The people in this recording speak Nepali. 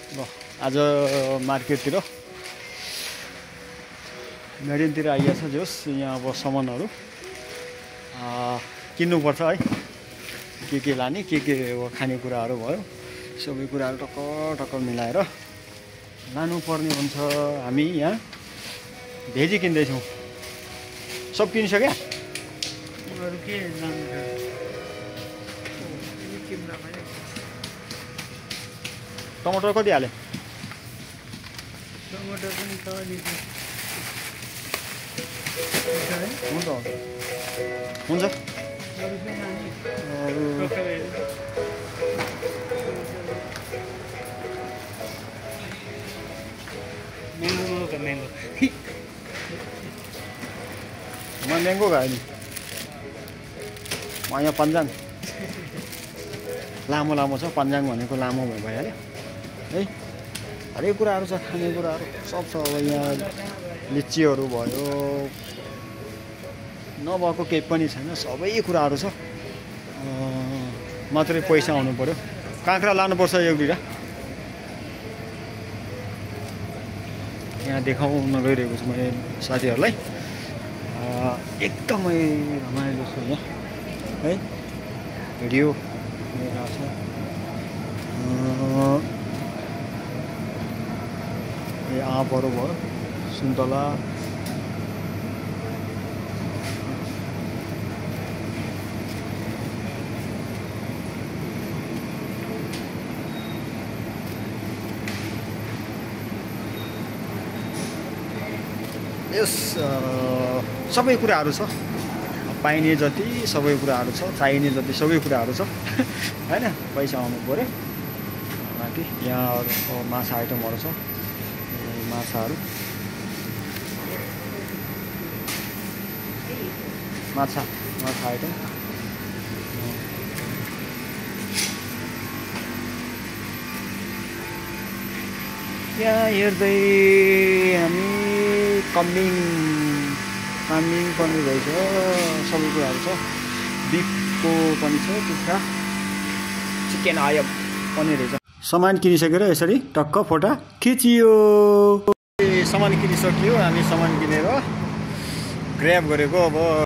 ल आज मार्केटतिर मेडिनतिर आइएछ जोस् यहाँ अब सामानहरू किन्नुपर्छ है के लाने के अब खानेकुराहरू भयो सबै कुराहरू टक्क मिलाएर लानुपर्ने हुन्छ। हामी यहाँ भेजी किन्दैछौँ। सब किनिसक्यो? टमाटर कति हाले? टमाटर पनि छ हुन्छ म्याङ्गो खायो नि यहाँ पन्जाङ लामो छ। पन्जाङ भनेको लामो भइहाल्यो है। हरेक कुराहरू छ, खानेकुराहरू सब छ। अब यहाँ लिचीहरू भयो, नभएको केही पनि छैन, सबै कुराहरू छ। मात्रै पैसा आउनु पर्यो। काँक्रा लानुपर्छ एक दुईवटा। यहाँ देखाउन गइरहेको छु मैले साथीहरूलाई। एकदमै रमाइलो छ यहाँ है। भिडियो लिएर छ। आँपहरू भयो, सुन्तला, यस सबै कुराहरू छ। पाइने जति सबै कुराहरू छ, चाहिने जति सबै कुराहरू छ हैन। पैसा आउनु पर्यो। माथि यहाँ माछा आइटमहरू छ। माछाहरू माछा आइटम यहाँ हेर्दै हामी कम्बिङ पनि रहेछ। सबै कुराहरू छ। बिफको पनि छ, कुखुरा, चिकन आयो पनि रहेछ। सामान किनिसकेर यसरी टक्क फोटा खिचियो। सामान किनिसक्यो। हामी सामान किनेर ग्र्याब गरेको। अब